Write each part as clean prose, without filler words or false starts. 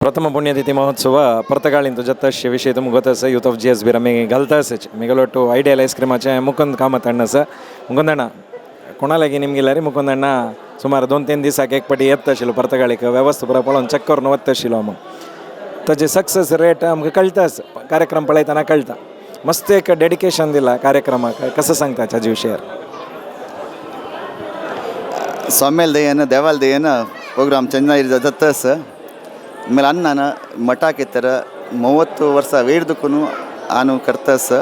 प्रथम पुण्यतिथी महोत्सव पर्तगाळींत जाता विशय तुमकां गोत आसा. यूथ ऑफ जीएसबीर आमी घालता आसाच. मिगलोटू आयडियल आयस्क्रिमाचें मुकुंद कामत अण्णा आसा. मुकुंद अण्णा, कोणा लागीं निमगिल्यार मुकुंद अण्णा सुमार 2-3 दिसाक एक पाटी येता आशिल्लो पर्तगाळीक, वेवस्था पुरा पळोवन चॅक करून वता आशिल्लो म्हूण. ताजे सक्सेस रेट आमकां कळटा, कार्यक्रम पळयतना कळटा. मस्त एक डेडिकेशन दिला कार्यक्रमाक. कसं सांगता ताजे विशयार? स्वाम्याल ದಯನ ದೇವಾಲ ದಯನ ಪ್ರೋಗ್ರಾಮ್ ಚೆನ್ನಾಗಿ ಜತ್ತಸ್. ಆಮೇಲೆ ಅಣ್ಣನ ಮಠಾಕಿತ್ತರ 30 ವರ್ಷ ವೇರ್ದಕ್ಕೂ ಆನು ಕರ್ತಸ್.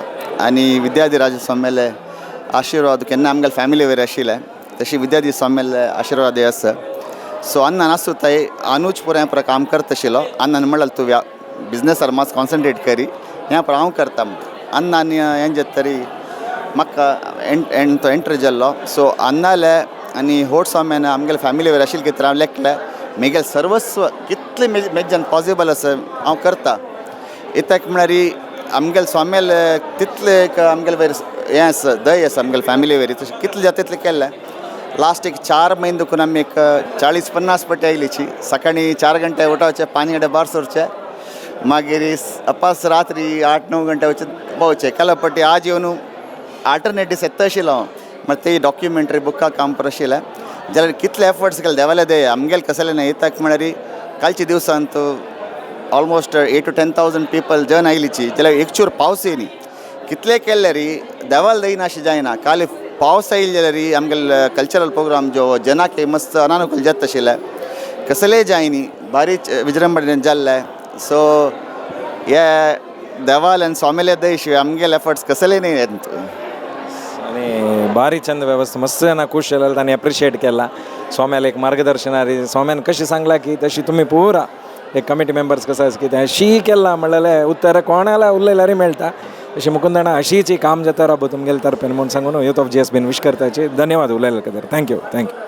आनी विद्याधिराज स्वाम्याले आशिर्वाद केन्ना आमगेले फॅमिली वयर आशिल्ले, तशी विद्याधी स्वाम्याले आशिर्वाद आसा. सो अण्णान आसूं ताई आनूच पुराय पुरा काम करता आशिल्लो. अण्णान म्हणल्यार तूं बिजनेसार मातसो कॉन्सन्ट्रेट करी, हें पुरो हांव करता. अण्णान हें जाता तरी म्हाका एन तो एंटर जाल्लो. सो अण्णाले आनी होट स्वाम्यान आमगेले फॅमिली वयर आशिल्ले कितें हांव लेखलें, म्हगेलें सर्वस्व कितलें मेज्यान पॉसिबल आसा हांव करता. इत्याक म्हळ्यार आमगेले स्वाम्याले तितले एक आमगेले वयर हें आसा, दय आसा आमगेले फॅमिली वयर. तशें कितलें जाता तितलें केल्लें. लास्ट एक 4 म्हयने देखून आमी एक 40-50 पटी आयलीची. सकाळीं 4 घंटे उठावचे, 5 घंटे भायर सरचे, मागीर अपास रात्री 8-9 घंटे वचून पावचे. केला पटी आज येवन आल्टरनेट दीस येता आशिल्लो हांव. मागीर ते डॉक्युमेंटरी बुका काम कर आशिल्लें जाल्यार कितले एफर्ट्स केले देवाले दे आमगेले कसले ना. येताक म्हळ्यार कालच्या दिवसांत almost 8 to 10,000 people जन आयलीची, जाल्यार एक चूर पावस येयनी. कितले केल्ले री देवाल दयना अशें जायना. काल पावस आयले जाल्यार आमगेले कल्चरल प्रोग्राम जो जनाक मस्त अनानुकूल जाता आशिल्लें, कसलेय जायनी, भारी विजृंभणेन जाल्लें. सो हे देवाल आनी स्वामीले दय, आमगेले एफर्ट्स कसलेय न्ही. आणि भारी चंद व्यवस्था, मस्त ना खुश जालें तांणी एप्रिशिएट केला स्वाम्याला एक मार्गदर्शन. स्वाम्यान कशी सांगला की तशी तुम्ही पुरा एक कमिटी मेंबर्स कसं आसा की शी केला म्हणलें उत्तर कोणाला उरलेल्यारी मेळटा. तशें मुकुंदणा अशीच काम जाता राबो तुमगेले तर्फेन म्हूण सांगून यूथ ऑफ जीएसबीन विश करताची. धन्यवाद उलयले खातीर. Thank you, thank you.